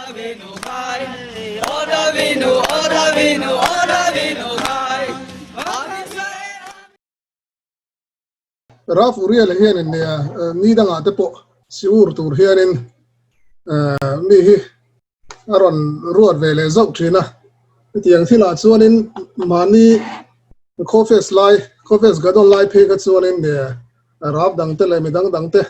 Ralph Uriel hianin nia ni dangah te pawh siur tur hianin mi hi a rawn ruat ve leh zauh thin a. Hetiang thilah chuanin mahni Khawfes lai, Khawfes Gadol lai phei kha chuanin Ralph dangte leh mi dang dangte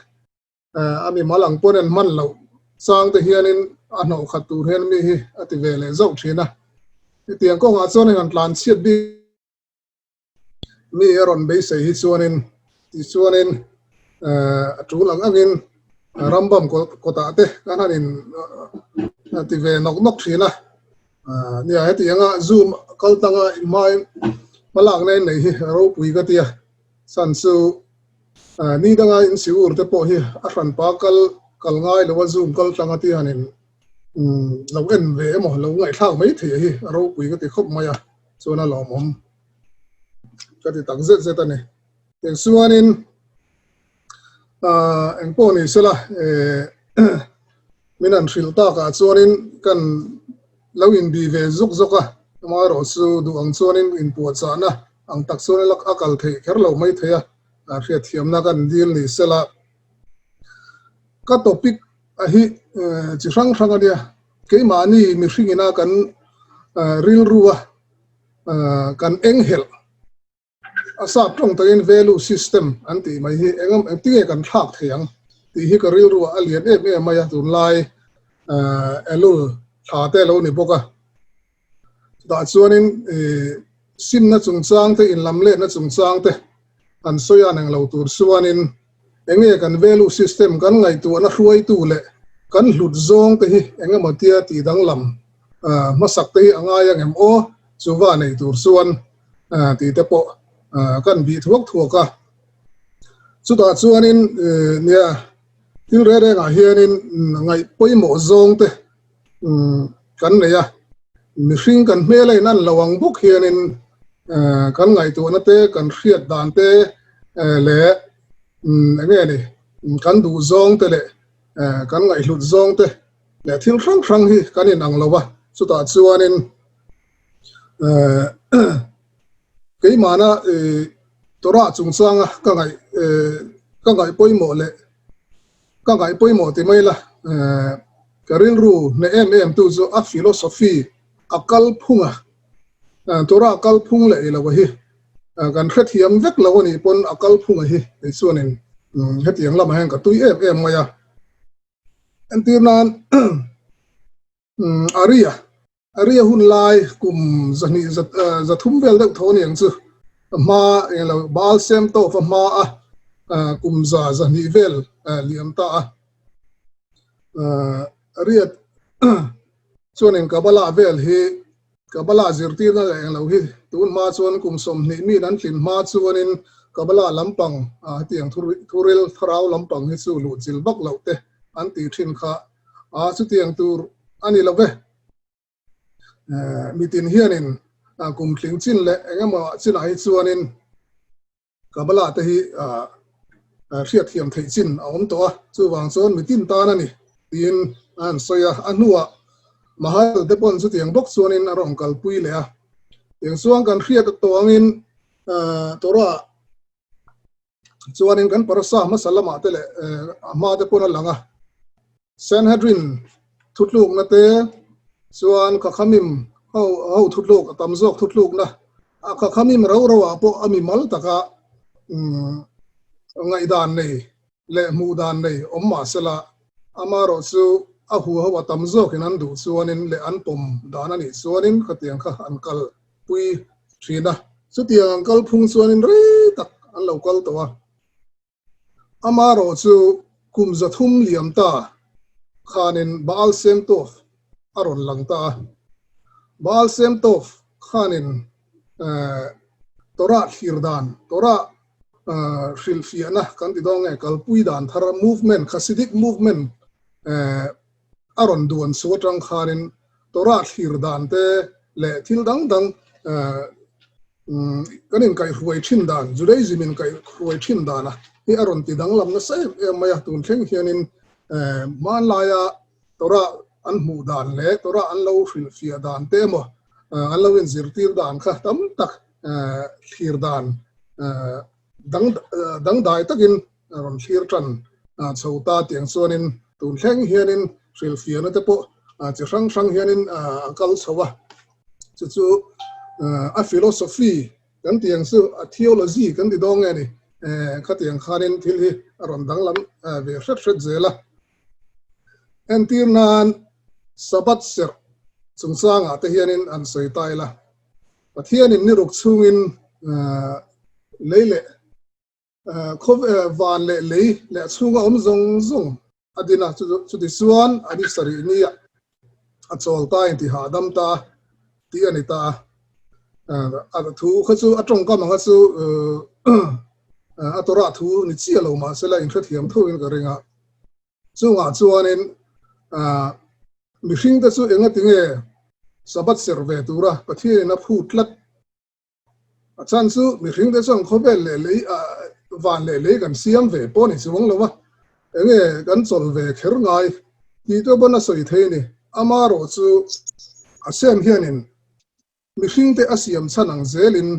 a mi mal ang pawn en hman loh chang te hianin a hnawh khat tur hian mi hi a ti ve leh zauh thin a. Hetiang kawngah chuanin han tlan chhiat bik Mi a rawn beisei hi chuanin tichuanin a tul ang angin Rambam kawtah te kan han in ti ve nawk nawk thin a. Nia heti anga Zoom kal tanga hmain hmalakna in nei hi ropui ka tia. Chhan chu ni danga in siur te pawh hi a hranpa kal kal ngai lo a Zoom kal tanga ti han in lo en ve emaw lo ngaihthlak mai theih hi a ropui ka ti khawp mai a. Chuan a lawmawm ka ti tak zet zet a ni. Tichuanin eng pawh ni sela min han hrilh takah chuanin kan lo inbi ve zuk zuk a, amaherawhchu duh ang chuanin inpuahchahna ang tak chuan a kal theih kher lo mai thei a, hriatthiamna kan dil ni sela. Ka topic a hi chi hrang hrang a nia. Keimahni mihring ina kan rilru a kan enghelh a sap tawng takin value system an tih mai hi engam engtinge kan thlak thei ang tih hi ka rilru ah a lian em em mai a tunlai Elul thla te lo ni bawk a. Chutah chuanin simna chungchang te inlamletna chungchang te an sawi a neng lo tur chuanin Enge kan value system kan ngaihtuahna hruaitu leh kan hlut zawng te hi eng emaw tia tih danglam hmasak te hi a ngai ang em aw chuva nei tur chuan tih te pawh kan bih thuak thuak a. Chutah chuanin nia thil reng rengah hianin ngaih pawimawh zawng te kan nei a, mihring kan hmel a inan lo ang bawk hianin kan ngaihtuahna te, kan hriat dan te leh eng nge ni kan duh zawng te leh kan ngaihhlut zawng te leh thil hrang hrang hi kan inang lo a, chutah chuanin keimahna Torah chungchanga ka ngaih ka ngaih pawimawh leh Ka ngaih pawimawh ti mai la, ka rilru hneh em em tu chu a philosophy a kalphung a, Torah kalphung leh ilo a hi kan hrethiam vek lo a nih pawn a kalphung a hi kei chuanin hetiang lamah hian ka tui em em mai a. Entir nan Aria Aria hun lai kum zahnih zathum vel deuh tho aniang chu hma englo Baal Sem Tov a hma a kum za zahnih vel liam ta a Aria chuanin Kabbalah vel hi Kabbalah zirtirna leh englo hi tun hma chuan kum 20 min an tlin hma chuanin Kabbalah lampang hetiang thuril thlarau lampang hi chu luhchilh vak loh te an tih thin kha a chutiang tur a ni lo ve. Mitin hianin kum tling chin leh engemaw chinah hi chuanin Kabbalah te hi hriatthiam theih chin a awm tawh a, chuvang chuan mitin tan a ni tiin a han sawi a. A hnuah Mahal te pawn chutiang bawk chuanin a rawn kalpui leh a. Tiang chuan kan hriat tawh angin Torah Chuanin kan parasa hmasa lamah te leh a hma te pawn a lang a, Sanhedrin thutlukna te chuan Khakhamim ho ho thutluk a tam zawk thutlukna a Khakhamim ro ro ah pawh a mimal taka ngaihdan nei leh hmuhdan nei awm mahsela amaherawh chu a huho a tam zawkin an duh chuanin leh an pawm dan a nih chuanin khatiang kha an kal pui thin a, chutiang an kal phung chuanin rei tak an lo kal tawh a. Amaherawh chu kum 300 liam ta khanin Baal Shem Tov a rawn lang ta a. Baal Shem Tov khanin Torah thlir dan, Torah hrilhfiahna kan ti dawn nge, kalpui dan thar movement, Hasidic movement a rawn duan chu atang khanin Torah thlir dan te leh thil dang dang kan inkaihhruai thin dan, Judaism inkaihhruai thin dana hi a rawn ti danglam nasa em em mai a, tun thleng hianin hmanlaia Torah an hmuh dan leh Torah an lo hrilhfiah dan te emaw an lo inzirtir dan kha tam tak thlir dan dang dangdai takin rawn thlir tan chho ta tiang chuanin tun thleng hianin hrilhfiahna te pawh chi hrang hrang hianin a kal chho a. Chu chu a philosophy kan tih ang chu a theology kan ti dawn nge ni khatiang khanin thil hi a rawn danglam ve hret hret zel a. Entir nan Sabbath serh chungchangah te hianin an sawi ta ila, Pathianin ni ruk chhungin lei leh van leh lei leh a chhunga awm zawng zawng a din a, chuti chuan a ni sarih nia a chawl ta in ti hahdam ta tih a ni ta a. A thu kha chu a tawngkam ang kha chu a Torah thu ni chiah lo mahsela inhrethiam thoin ka ring a. Chungah chuanin mihringte chu engati nge Sabbath serh ve tura Pathianin a phut tlat? A chhan chu mihringte chuan khawvel leh lei van leh lei kan siam ve pawh ni chuang lo a, enge kan chawl ve kher ngai tih te pawn a sawi thei a ni. Amaherawh chu Hashem hianin Mihringte a siam chhan ang zelin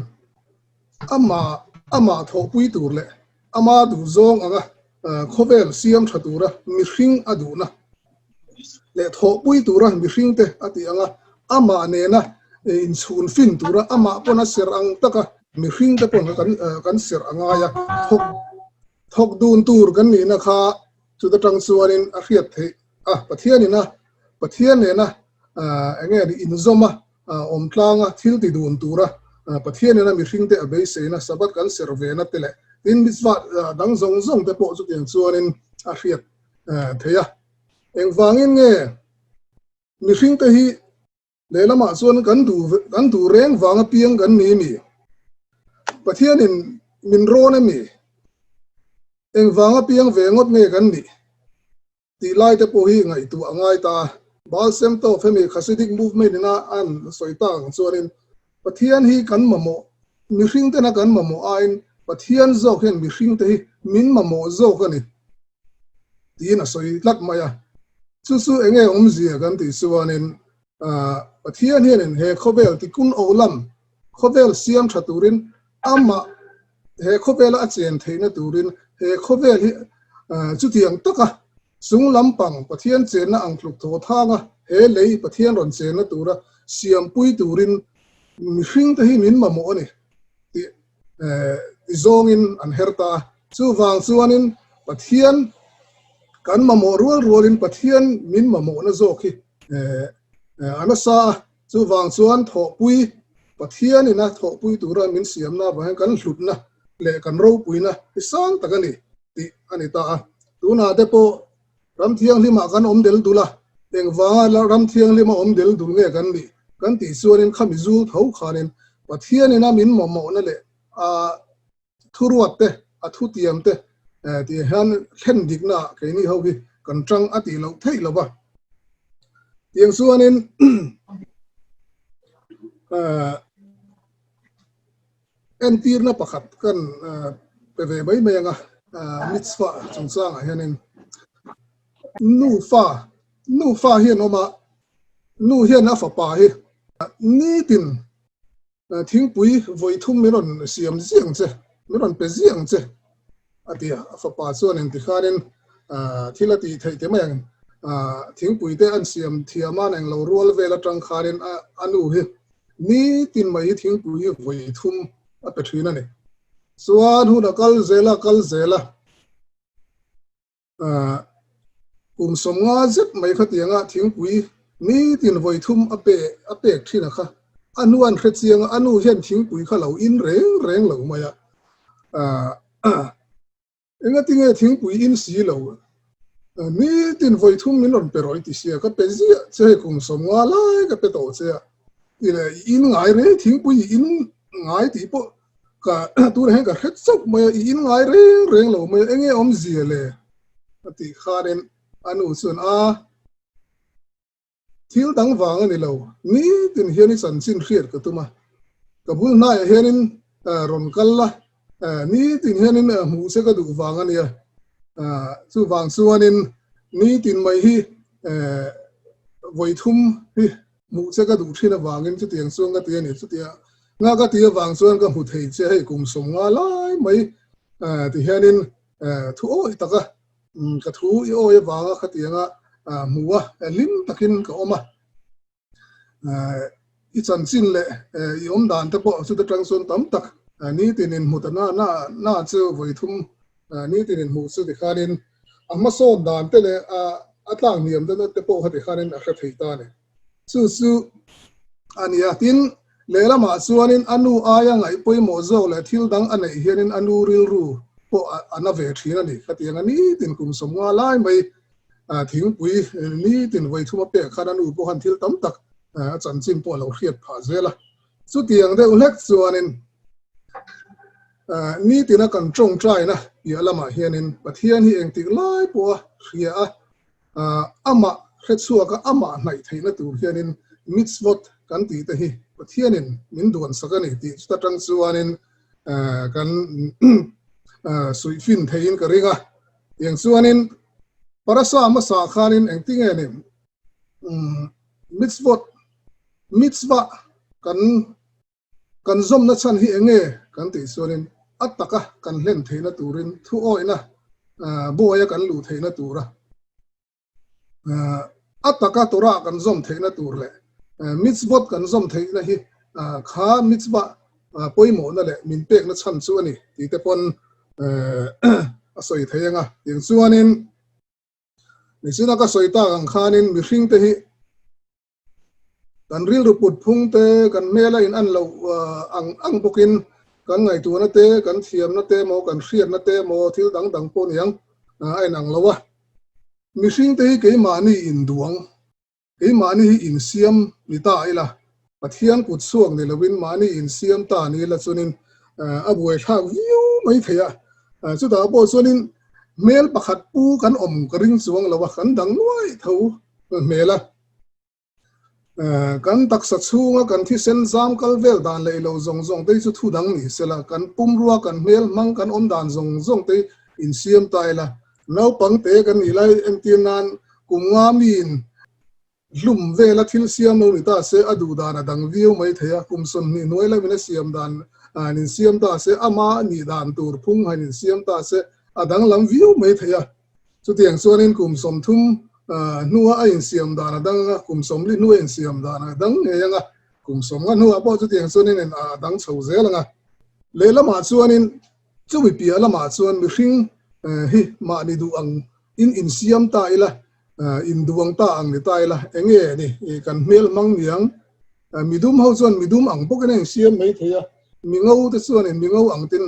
amah amah thawhpui tur leh ama duhzawng anga khawvel siam tha tura mihring a duhna leh thawhpui tura mihringte a tih anga amah nena inchhun fin tura amah pawn a serh ang taka mihringte pawn kan kan serh a ngai a, thawk thawk dun tur kan nihna kha chuta tang chuanin a hriat theih a, Pathianin a Pathian nena eng nge ni inzawm a awm tlanga thil ti dun tura Pathianin a mihringte a beiseina Sabbath kan serh vena te leh tin mitzvah dang zawng zawng te pawh chutiang chuanin a hriat theih a. Engvangin nge mihringte hi lehlamah chuan kan duh kan duh reng vang apiang kan ni mi? Pathianin min rawn a mi? Engvang apiang ve ngawt nge kan nih? Tih lai te pawh hi ngaihtuah a ngai ta. Baal Shem Tov hemi Hasidic movement ina an sawi tak ang chuanin Pathian hi kan mamawh, mihring tena kan mamawh aiin Pathian zawk hian mihring te hi min mamawh zawk a ni tiin a sawi tlat mai a. Chu chu enge awmzia kan tih chuanin Pathian hianin he khawvel tikun olam, khawvel siam tha turin amah he khawvela a chen theihna turin he khawvel hi chutiang taka chung lampang Pathian chenna ang tluk thaw thanga he lei Pathian rawn chenna tura siampui turin mihringte hi min mamawh a ni tih ti zawngin an her ta a. Chuvang chuanin Pathian kan mamawh rual rualin Pathian min mamawhna zawk hi a nasa a. Chuvang chuan thawhpui, Pathian ina thawhpui tura min siamna avang hian kan hlutna leh kan ropuina hi sang tak a ni tih a ni ta a. Tunah te pawh ram thianghlimah kan awm del dul a, engvanga ram thianghlima awm del dul nge kan nih kan tih chuanin khami zul tho khanin Pathian ina min mamawhna leh a thuruat te, a thutiam te tih hian thlen dikna ah keini ho hi kan tang a tih loh theih lo va. Tiang chuanin entirna pakhat kan pe ve mai mai anga mitzvah chungchangah hianin nufa nufa hi an awm a, nu hian a fapa hi nitin Thingpui vawi thum min rawn siam ziang che, min rawn pe ziang che, a ti a. A fapa chuan engti khanin thil a tih theih te mai ang. Thingpui te an siam thiam a, englo rual vel atang khanin a nu hi nitin mai hi thingpui hi vawi thum a pe thin a ni. Chuan hun a kal zel a, kal zel a. Kum 50 zet mai khatianga thingpui nitin vawi thum a pe a pek thin a kha. A nu an hre chiang a, a nu hian thingpui kha lo in reng reng lo mai a. Engatinge thingpui in si lo? Nitin vawi thum min rawn pe rawih ti sia, ka pe ziah che hei kum 50 lai ka pe tawh che a. Ti leh i in ngai reng thingpui i in ngai tih pawh Ka tunah hian ka hre chauh mai a, i in ngai reng reng lo mai a, enge awmzia le? A tih khanin a nu chuan a, thil dang vang a ni lo, nitin hian i chanchin hriat ka tum a, ka bul hnaiah hianin rawn kal la, nitin hianin hmuh che ka duh vang a nia, chuvang chuanin nitin mai hi. Vawi thum hi hmuh che ka duh thin avangin chutiang chuan ka ti a ni. Chutia nga ka ti avang chuan ka hmu thei che hei kum 50 lai mai ti hianin thu awi taka ka thu i awi avanga khatianga hmu a hlim takin ka awm a. I chanchin leh i awm dan te pawh chuta tang chuan tam tak nitin inhmu ta na na na chu vawi thum nitin inhmuh chu tikhanin a hmasawn dan te leh a tlak hniam te te pawh kha tikhanin a hre thei ta a ni. Chu chu a ni a, tin lehlamah chuanin a nu aia ngaih pawimawh zawk leh thil dang a neih hianin a nu rilru pawh a na ve thin a ni. Khatiang a nitin kum 50 lai mai Thingpui nitin vawi thum a pek khan a nu pawh khan thil tam tak a chanchin pawh a lo hriat phah zel a. Chutiang deuh hlek chuanin nitina kan tawngtaina piah lamah hianin Pathian hi engtik lai pawha hria a, amah hrechhuak a, amah hnaih theihna tur hianin mitzvot kan tih te hi Pathianin min duansak a ni tih chuta tang chuanin kan suihfin theiin ka ring a. Tiang chuanin Parasa hmasa khanin engtinge ni mitzvot, mitzvah kan kan zawmna chhan hi enge kan tih chuanin a taka kan hlen theihna turin thu awihna buaia kan luh theihna tura A taka Torah kan zawm theihna tur leh mitzvot kan zawm theihna hi kha mitzvah pawimawhna leh min pekna chhan chu a ni tih te pawn a sawi thei ang a. Tiang chuanin nichina ka sawi tak ang khanin mihringte hi Kan rilru put phung te, kan hmel a in an loh ang ang bawkin kan ngaihtuahna te, kan thiamna te emaw, kan hriatna te emaw thil dang dang pawh niang a in ang lo a. Mihring te hi keimahni induang, keimahni hi insiam ni ta ila, Pathian kut chhuak ni loin mahni insiam ta ni ila chuanin a buaithlak viau mai thei a. Chutah pawh chuanin hmel pakhat pu kan awm ka ring chuang lo a, kan dang nuai tho hmel a. Kan taksa chhunga kan thisen zam kal vel dan leh ilo zawng zawng te hi chu thu dang ni sela, kan pumrua, kan hmel hmang, kan awm dan zawng zawng te hi insiam ta ila. Naupang te kan nih lai entir nan kum nga miin hlum vela thil siam lo ni ta se a duh dan a dang viau mai thei a, kum 20 hnuai lamin a siam dan han insiam ta se, ama nih dan tur phung han insiam ta se a danglam viau mai thei a. Chutiang chuanin kum 30 hnua a insiam dan a dang anga, kum 40 hnua a insiam dan a dang ngei anga, kum 50 hnuah pawh chutiang chuanin a dang chho zel anga. Lehlamah chuanin chumi piah lamah chuan mihring hi mahni duh ang in insiam ta ila, induang ta ang ni ta ila, enge ni kan hmel hmang niang Midum ho chuan midum ang bawkin a insiam mai thei a, mingo te chuanin mingo ang tin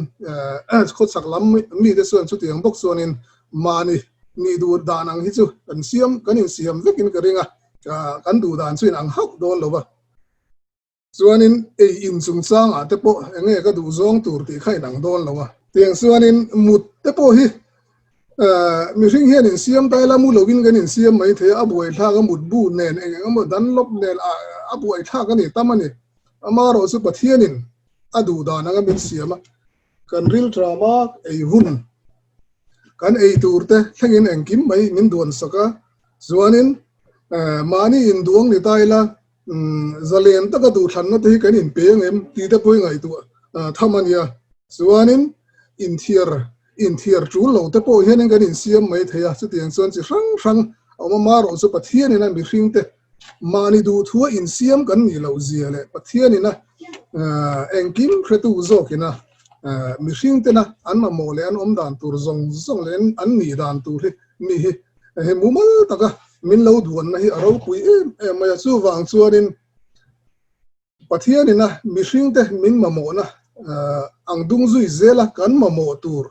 khawchhak lam mite chuan chutiang bawk chuanin mahni nih duh dan ang hi chu kan siam kan insiam vekin ka ring a, kan duh dan chu inang hauh dawn lo va. Chuanin ei in chungchangah te pawh enge ka duh zawng tur tih kha inang dawn lo a. Tiang chuanin mut te pawh hi Mihring hian insiam ta ila mu lovin kan insiam mai thei a, a buaithlak a mutbu nen eng eng emaw danlawp nen a buaithlak a ni tam a ni. Amaherawh chu Pathianin a duh dan anga min siam a, kan rilṭama ei hun kan ei tur te thlengin engkim mai min duan sak a, chuanin mahni induang ni ta ila zalen taka duhthlanna te hi kan inpe ang em tih te pawh i ngaihtuah tham a nia. Chuanin inthiar Inthiar tul lo te pawh hianin kan insiam mai thei a, chutiang chuan chi hrang hrang a awm a, marawh chu Pathianin a mihringte mahni duhthua insiam kan nih loh zia leh Pathianin a engkim hretu zawkin a mihringtena an mamawh leh an awm dan tur zawng zawng leh an nih dan tur hi mi hi he mumal taka min lo duanna hi a ropui em em mai a, chuvang chuanin Pathianina mihringte min mamawhna ang dung zui zela kan mamawh tur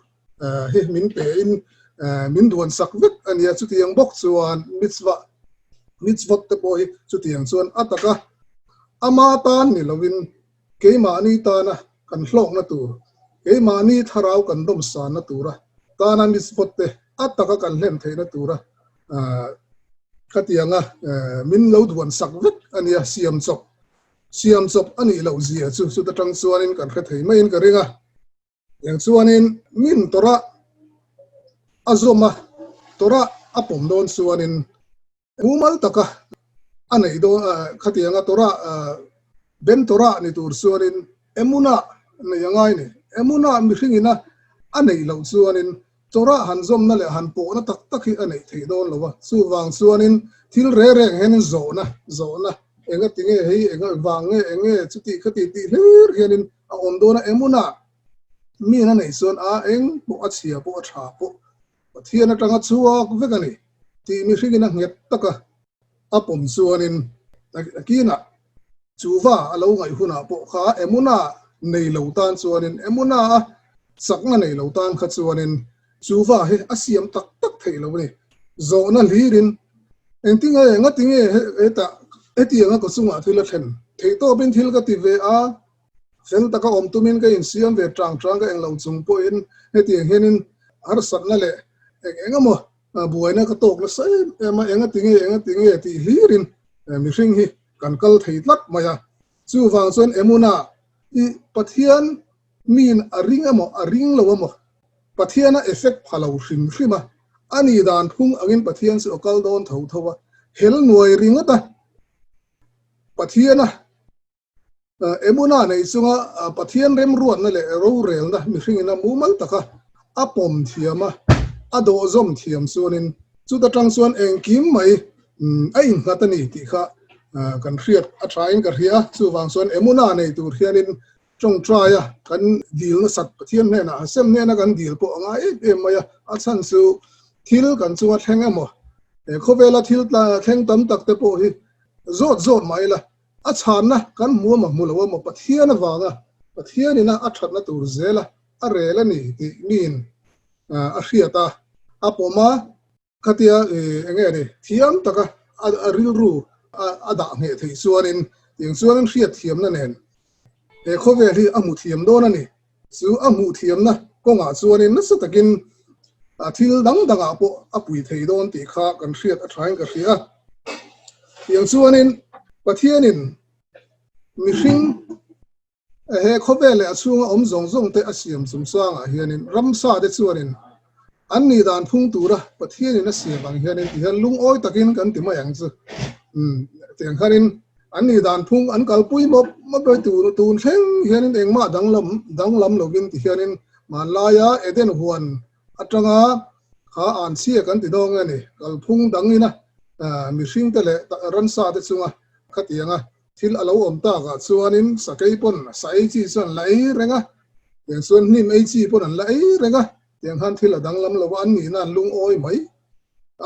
hi min pein min duan sak vek a nia. Chutiang bawk chuan mitzvah, mitzvot te pawh hi chutiang chuan a taka ama tan ni loin keimahni tana kan hlawkna tur, keimahni thlarau kan dawmsanna tura tana mitzvot te a taka kan hlen theihna tura Khatianga min lo duan sak vek a nia, siam chawp siam chawp a nih loh zia chu chuta tang chuanin kan hre thei maiin ka ring a. Eng chuanin min Torah a zawm a, Torah a pawm dawn chuanin mumal taka. A neih dawn khatianga Torah Ben Torah ni tur chuanin Emuna nei a ngai ni. Emuna mihringina a neih loh chuanin Torah han zawmna leh han pawhna tak tak hi a neih theih dawn lo a. Chuvang chuanin thil reng reng hianin zawhna, zawhna, enga ti nge hei, enga vang nge, eng nge chuti khati tih hlir hianin a awm dawn a. Emuna miin a neih chuan a eng pawh a chhia pawh a tha pawh Pathian atanga chhuak vek a ni tih mihringin a nghet tak a. A pawm chuanin kinah chuva a lo ngaih hunah pawh kha Emuna nei lo tan chuanin Emuna a chakna nei lo tan kha chuanin chuva hi a siam tak tak theih lo a ni. Zawhna hlirin engtinge ngatinge hetah hetianga ka chungah thil a thlen theih tawpin thil ka ti ve a, fel taka awm tumin ka insiam ve tang tang ka englo chung pawhin hetiang hianin harsatna leh eng eng emaw Buaina ka tawk nasa em em a, enga tinge enga tinge tih hlirin mihring hi kan kal thei tlat mai a. Chuvang chuan Emuna i Pathian miin a ring emaw a ring lo emaw Pathian a effect pha lo hrim hrim a, a nih dan phung angin Pathian chu a kal dawn tho tho a, hel nuai ringawt a Pathian a Emuna nei chunga Pathian remruatna leh rorelna mihringin a mumal taka a pawm thiam a, a dawhzawm thiam chuanin chuta tang chuan engkim mai a innghat a ni tih kha kan hriat a thain ka hria a. Chuvang chuan Emuna nei tur hianin tawngtaia kan dil nasat Pathian hnenah Hashem hnena kan dil pawh a ngai em em mai a, a chhan chu thil kan chunga thleng emaw khawvela thil thleng tam tak te pawh hi zawt zawt mai ila A chhanna kan hmu emaw hmu lo emaw Pathian avanga Pathianina a thatna tur zela a rel a ni tih miin a hriat a, a pawm a, khatia eng nge ni thiam taka a rilru a dah ngheh theih chuanin tiang chuanin hriat thiamna nen he khawvel hi a hmu thiam dawn a ni. Chu a hmuh thiamna kawngah chuanin nasa takin thil dang dangah pawh a pui thei dawn tih kha kan hriat a thain ka hria a. Tiang chuanin Pathianin mihring he khawvel leh a chhunga awm zawng zawng te a siam chungchangah hianin ramsa te chuanin an nih dan phung tura Pathianin a siam ang hianin ti hian lungawi takin kan ti mai ang chu. Tiang khanin an nih dan phung an kalpui mawp mawp mai tur tun thleng hianin engmah danglam danglam lovin ti hianin hmanlaia Eden huan atanga kha an chhia kan ti dawng a ni. Kalphung dangina mihringte leh ransa te chunga khatianga Thil a lo awm takah chuanin sakei pawn sa ei chi chuan la ei reng a, tiang chuan hnim ei chi pawn an la ei reng a, tiang khan thil a danglam lo a, an nihna an lungawi mai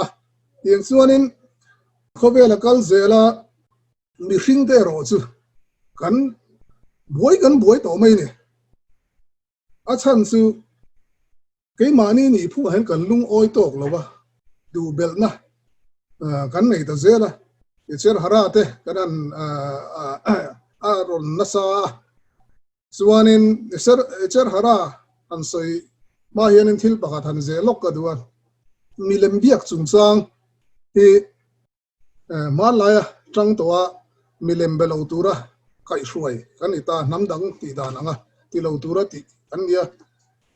a. Tiang chuanin khawvel a kal zel a, mihring te erawh chu kan buai kan buai tawh mai ni. A chhan chu Keimahni nih phuah hian kan lungawi tawk lo a, duhbelhna kan nei ta zel a, Cher Hara te kan han a rawn nasa a, chuanin Cher Hara han sawi hma hianin thil pakhat han zeh lawk ka duh a, milem biak chungchang hi Hmanlaia tang tawha milem be lo tura kaihhruai kan ni ta, hnam dang tih dan anga ti lo tura tih kan ni a.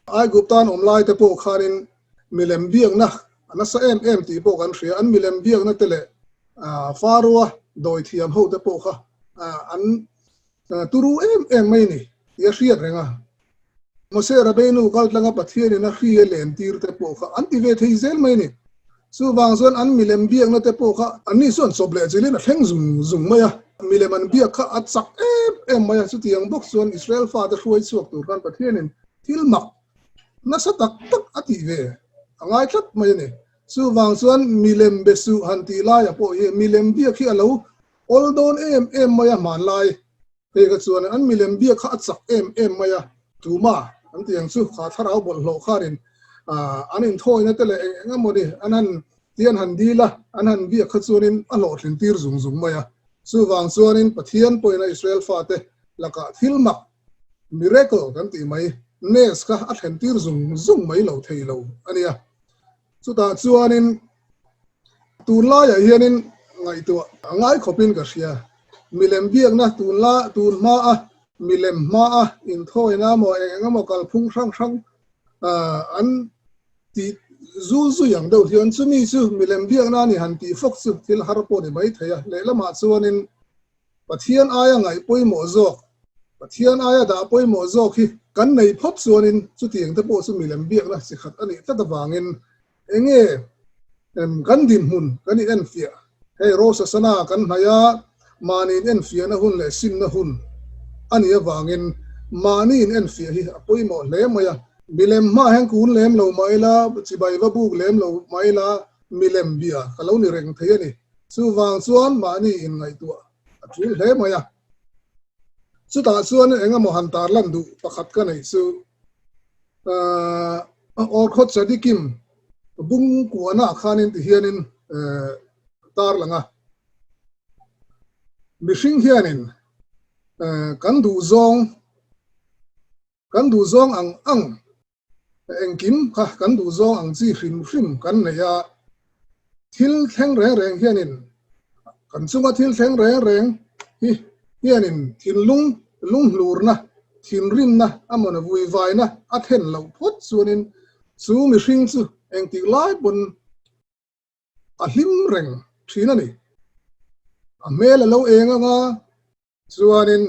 Aiguptan awm laite pawh khanin milem biakna a nasa em em tih pawh kan hria. An milem biakna te leh Faroa dawithiam hote pawh kha an turu em em mai ni tih a hriat reng a. Mose Rabbeinu kaltlanga Pathianin a hri a len tir te pawh kha an ti ve thei zel mai ni. Chuvang chuan an milem biakna te pawh kha anni chuan chawp leh chilin a thleng zung zung mai a. Milem an biak kha a chak em em mai a. Chutiang bawk chuan Israel fate hruai chhuak tur khan Pathianin thil mak nasa tak tak a tih ve a ngai tlat mai a ni. Chuvang chuan milem be suh han tih laia pawh hi milem biak hi a lo awl dawn em em mai a hmanlai. Hei ka chuan an milem biak kha a chak em em mai a, tuma an ti ang chu kha thlarau bawlhhlawh kharin an inthawina te leh eng eng emaw ni an han ti an han dil a, an han biak kha chuanin a hlawhtlin tir zung zung mai a. Chuvang chuanin Pathian pawhin a Israel fate lakah thil mak, miracle kan tih mai, nes kha a thlen tir zung zung mai lo thei lo a nia. Chutah chuanin Tunlaiah hianin ngaihtuah a ngai khawpin ka hria. Milem biakna tunla tun hmaa milem hmaa inthawina emaw eng eng emaw kalphung hrang hrang an tih Zul zui ang deuh hian chumi chu milem biakna a ni han tih fawk chu thil har pawh ni mai thei a, lehlamah chuanin Pathian aia ngaih pawimawh zawk, Pathian aia dah pawimawh zawk hi kan nei phawt chuanin chutiang te pawh chu milem biakna chi khat a nih tlat avangin enge kan dinhmun kan in enfiah. Hei Rosh Hashanah kan hnaih a, mahni in enfiahna hun leh simna hun a nih avangin mahni in enfiah hi a pawimawh hle mai a. Milem hmah hian kun lem lo mah ila, chibai va buk lem lo mah ila milem bia ka lo ni reng thei a ni. Chuvang chuan mahni in ngaihtuah a tul hle mai a. Chutah chuan eng emaw han tarlan duh pakhat ka neih chu Orkhot Tzaddikim bung kuahna ah khanin ti hianin tarlang a. Mihring hianin kan duhzawng kan duhzawng ang ang Engkim kha kan duh zawng ang chi hrim hrim kan nei a, thil thleng reng reng hianin kan chunga thil thleng reng reng hi hianin thinlung lunghlurna, thinrimna amawna vuivaina a thlen loh phawt chuanin chu mihring chu engtik lai pawn a hlim reng thin a ni. A hmel a lo eng anga Chuanin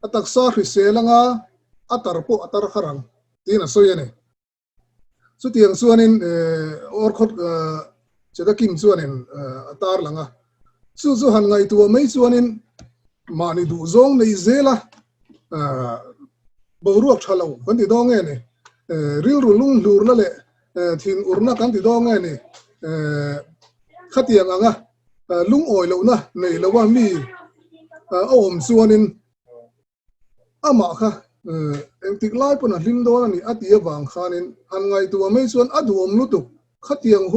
a taksa hrisel anga a tar pawh a tar har ang tiin a sawi a ni. Chutiang chuanin Orkhot Chedakim chuanin a tar lang a. Chu chu han ngaihtuah mai chuanin mahni duhzawng nei zela boruak tha lo kan ti dawn nge ni, rilru lunghlurna leh thinurna kan ti dawn nge ni, khatiang anga Lungawi lohna nei lo a mi a awm chuanin amah kha engtik lai pawn a hlim dawn a ni a ti avang khanin han ngaihtuah mai chuan a duhawm lutuk khatiang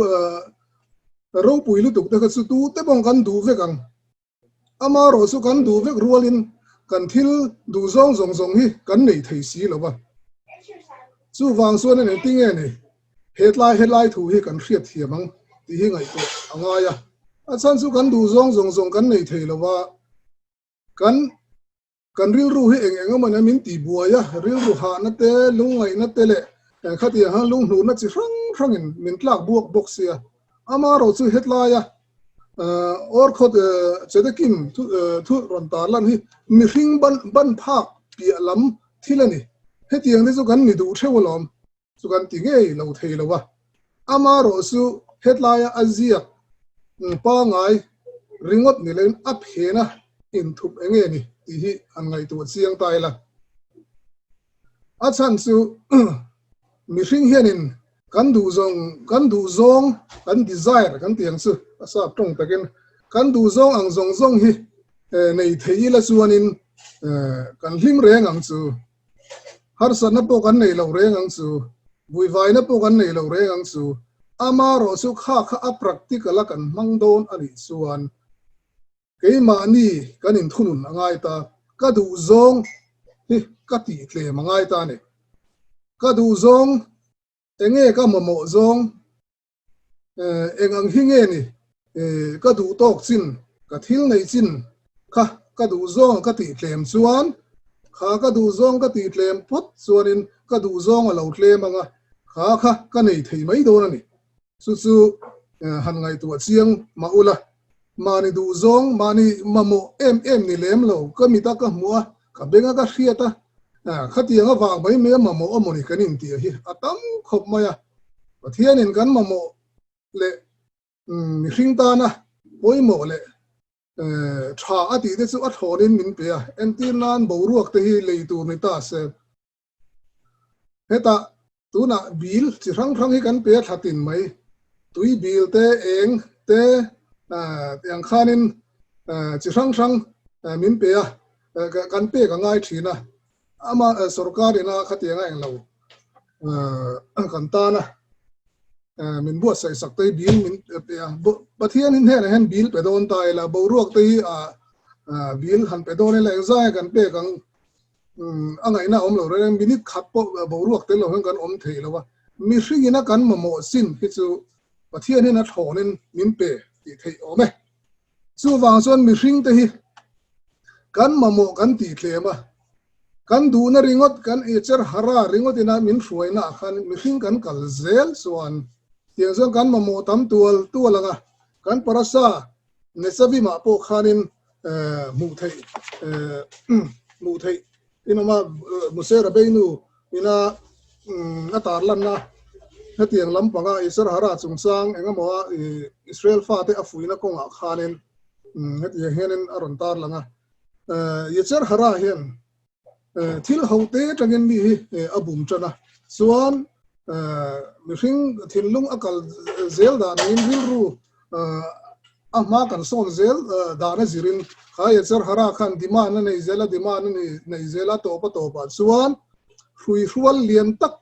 ropui lutuk te kha chu tute pawh kan duh vek ang. Amaherawh chu kan duh vek rualin kan thil duh zawng zawng zawng hi kan nei thei si lo va. Chuvang chuan engtin nge ni? Hetlai helai thu hi kan hriat thiam ang tih hi ngaihtuah a ngai a. A chhan chu kan duh zawng zawng zawng kan nei thei lo va, kan kan rilru hi eng eng emaw nia min tih buai a, rilru hahna te, lungngaihna te leh khatiang hian lunghnurna chi hrang hrangin min tlak buak bawk sia. Amaherawh chu hetlaia Orkhawt Chedekim thu rawn tar lan hi mihring ban ban phak piah lam thil a ni. Hetiang te chu kan ni duh theuh alawm. Chu kan ti ngei lo thei lo a, amaherawh chu hetlaia a ziak pangai ringawt ni loin a phena inthup eng nge ni tih hi han ngaihtuah chiang ta ila. A chhan chu mihring hianin kan duh zawng kan duh zawng kan desire kan tih ang chu a sap tawng takin kan duh zawng ang zawng zawng hi nei thei ila chuanin kan hlim reng ang chu. Harsatna pawh kan nei lo reng ang chu, vuivaina pawh kan nei lo reng ang chu, amaherawh chu kha kha a practical a kan hmang dawn a nih chuan keimahni kan inthunun a ngai ta, ka duh zawng hi ka tih tlem a ngai ta a ni. Ka duh zawng enge ka mamawh zawng Eng ang hi nge ni? Ka duh tawk chin, ka thil nei chin kha ka duh zawng ka tih tlem chuan, kha ka duh zawng ka tih tlem phawt chuanin ka duh zawng a lo tlem ang a, kha kha ka nei thei mai dawn a ni. Chu chu han ngaihtuah chiang mah ula, mahni duh zawng, mahni mamawh em em ni lem lo, ka mit a ka hmuh a, ka beng a ka hriat a, khatiang avang mai mai a mamawh a mawni kan intih hi a tam khawp mai a. Pathianin kan mamawh leh mihring tana pawimawh leh tha a tih te chu a thlawnin min pe a, entir nan boruak te hi lei tur ni ta se. Hetah tunah bil chi hrang hrang hi kan pe a thla tin mai, tui bil te, eng te tiang khanin chi hrang hrang min pe a, kan pek a ngai thin a, ama sorkar ina khatiang a englo kan tan a min buatsaih sak te hi bil min pe a Pathian in hnenah hian bil pe dawn ta ila boruak te hi bil han pe dawn ila engzai kan pek ang a ngaihna awm lo reng minute khat pawh boruak tel lo hian kan awm thei lo a mihring ina kan mamawh sin hi chu Pathian hian a thlawnin min pe tih theih awm e. Chuvang chuan mihring te hi kan mamawh kan tih tlem a, kan duhna ringawt, kan echer hara ringawt ina min hruaina ah khan mihring kan kal zel chuan Tiang chuan kan mamawh tam tual tual ang a, kan parasa Netzavim-ah pawh khanin hmuh theih hmuh theih in awm a, Mose Rabbeinu ina a tarlanna hetiang lampanga Yetzer Hara chungchang engemaw a Israel fate a fuihna kawngah khanin hetiang hianin a rawn tarlang a. Yetzer Hara hian Thil hote atangin mi hi a bum tan a, chuan mihring thinlung a kal zel dan angin rilru a hma kan sawn zel dan a zirin kha Yetzer Hara khan demand a nei zel a, demand a nei zel a, tawp a tawpah chuan hruihrual lian tak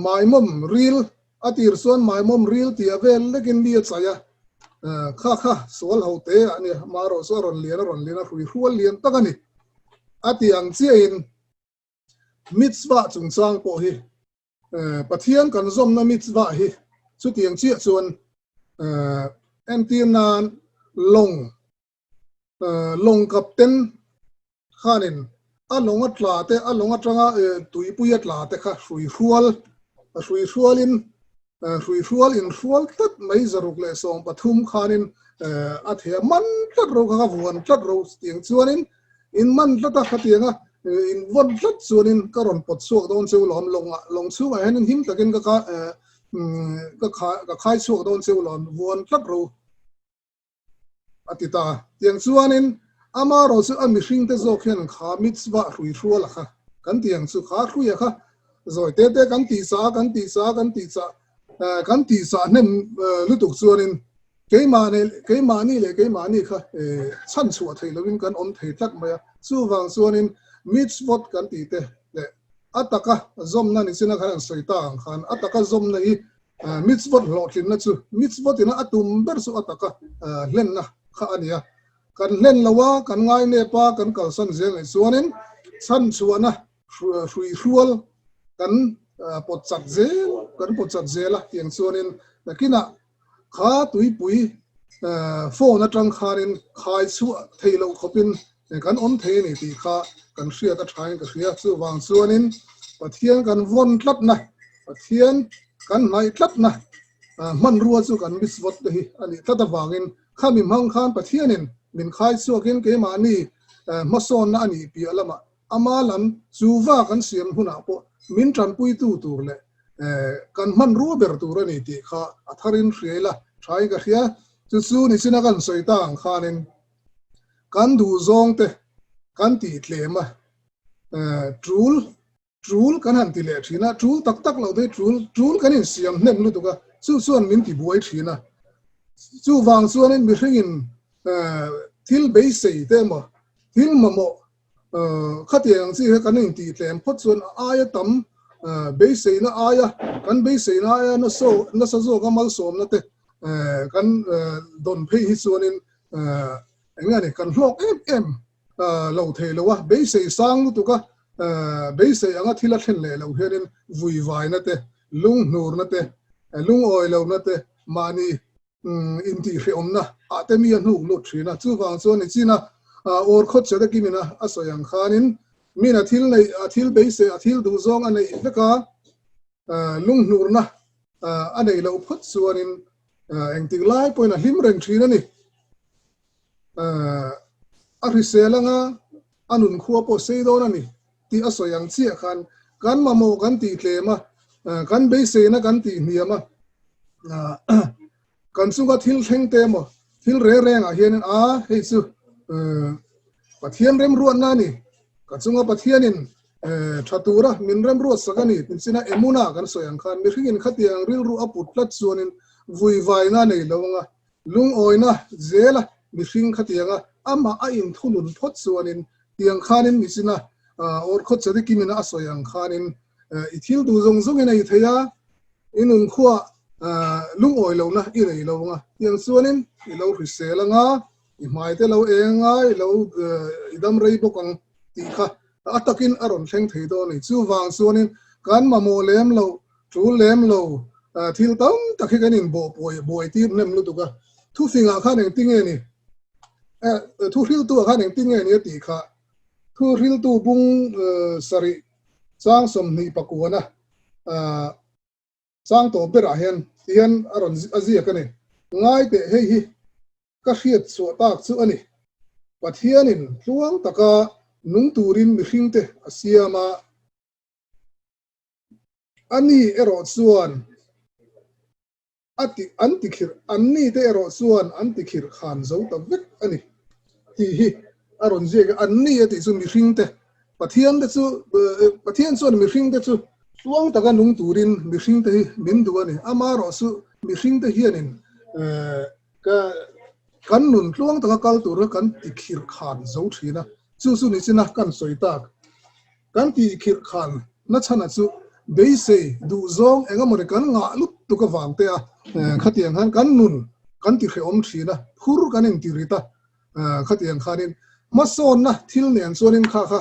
Maimawm ril a tir chuan maimawm ril tih a vel lekin mi a chai a, kha kha sual ho te a ni, amaherawh chu a rawn lian a rawn lian a, hrui hrual lian tak a ni. A tih ang chiahin mitzvah chungchang pawh hi Pathian kan zawmna mitzvah hi chutiang chiah chuan entir nan lawng Lawng kapten khanin a lawng a tla te, a lawng atanga tuipui a tla te kha hrui hrual, a hrui hrualin hrui hrual inhrual tlat mai 113 khanin a thei a, man tlat ro kha ka vuan tlat ro tiang chuanin in man tlat a, khatianga in vawn tlat chuanin ka rawn pawt chhuak dawn cheu lawm, lawngah lawng chhungah hianin him takin ka ka khai chhuak dawn cheu lawm, vuan tlat ro. A ti ta. Tiang chuanin amarawh chu a mihringte zawk hian kha mitzvah hrui hrual a kha kan ti ang chu. Kha hruia kha zawi te te kan tih chah a, kan tih chah a, kan tih chah kan tih chah hnem lutuk chuanin keimahni keimahni leh keimahni kha chhan chhuah theih loin kan awm thei tlat mai a. Chuvang chuanin mitzvot kan tih te leh a taka zawmna ni china khan an sawi ta ang khan a taka zawmna hi Mitzvot hlawhtlinna chu mitzvot ina a tum ber chu a taka hlenna kha a ni a. Kan hlen lo a, kan ngai nep a, kan kalsan zel ngaih chuanin chhanchhuahna hruihrual kan pawt chat zel, kan pawt chat zel a tiang chuanin nakinah kha tuipui phone atang khanin khai chhuah theih loh khawpin kan awm thei a ni tih kha kan hriat a thain ka hria. Chuvang chuanin Pathian kan vawn tlatna, Pathian kan hnaih tlatna hmanrua chu kan mitzvot te hi a nih tlat avangin khami hmang khan Pathianin min khai chhuakin keimahni hmasawnna a nih piah lamah ama lam chu va kan siam hunah pawh min tanpuitu tur leh kan hmanrua ber tur a ni tih kha a tharin hria ila thain ka hria. Chu chu nichina kan sawi ta ang khanin Kan duh zawng te kan tih tlem a, tul tul kan han ti leh thin a, tul tak tak loh te hi tul tul kan insiam hnem lutuk a, chu chuan min ti buai thin a. Chuvang chuanin mihringin thil beisei te emaw thil mamawh Khatiang ang chi kha kan intih tlem phawt chuan a aia tam beiseina aia kan beiseina aia nasa zawka malsawmna te kan dawn phei hi chuanin eng nge ni kan hlawk em em lo thei lo a, beisei sang lutuk a, beisei anga thil a thlen leh loh hianin vuivaina te, lunghnurna te, lungawi lohna te mahni intihhrehawmna ah te mi a hnuk lut thin a, chuvang chuan ni chin a awr khawt che takin in a sawi ang khanin min a thil neih a thil beisei a thil duh zawng a neih vek a, lunghnurna a neih loh phawt chuanin engtik lai pawhin a hlim reng thin a ni. A hrisel anga a nunkhua pawh sei dawn a ni tih a sawi ang chiah khan kan mamawh kan tih tlem a, kan beiseina kan tih hniam a, kan chunga thil thleng te emaw thil reng rengah hianin a hei chu Pathian remruatna a ni, ka chunga Pathianin tha tura min remruat sak a ni tih china emuna kan sawi ang khan mihringin khatiang rilru a put tlat chuanin vuivaina a nei lo anga lungawina zela mihring khatianga amah a inthunun phawt chuanin tiang khanin nichina awr khawt chadikimin a sawi ang khanin i thil duh zawng zawngin a i thei a, i nunkhua lungawi lohna i nei lo anga tiang chuanin i lo hrisel anga i hmai te lo eng anga i lo i dam rei bawk ang tih kha a takin a rawn thleng thei dawn a ni. Chuvang chuanin kan mamawh lem loh, tul lem lo thil tam tak hi kan inbawh buai tir hnem lutuk a, thufingah khan engtin nge ni? Thu hriltu ah khan engtin nge ni a tih kha thu hriltu bung sarih chang 29 a. Chang tawp berah hian tihian a rawn a ziak a ni. Ngai teh hei hi ka hriat chhuah tak chu a ni. Pathianin tluang taka nung turin mihringte a siam a. A ni erawh chuan a ti an ti khirh an ni te erawh chuan an ti khirh khan zo ta vek a ni tih hi a rawn ziak a, an ni a tih chu mihring te Pathian te chu Pathian chuan mihring te chu tluang taka nung turin mihring te hi min duh a ni, amaherawh chu mihring te hianin ka kan nun tluang taka kal tur kha kan ti khirh khan zo thin a, chu chu ni china kan sawi tak. Kan tih khirh khan nachhana chu beisei duhzawng eng emawni kan ngah lut tuk avang te a, khatiang khan kan nun kan ti hrehawm thin a, phur kan inti rit a, khatiang khanin hmasawnna thil nen chuanin kha kha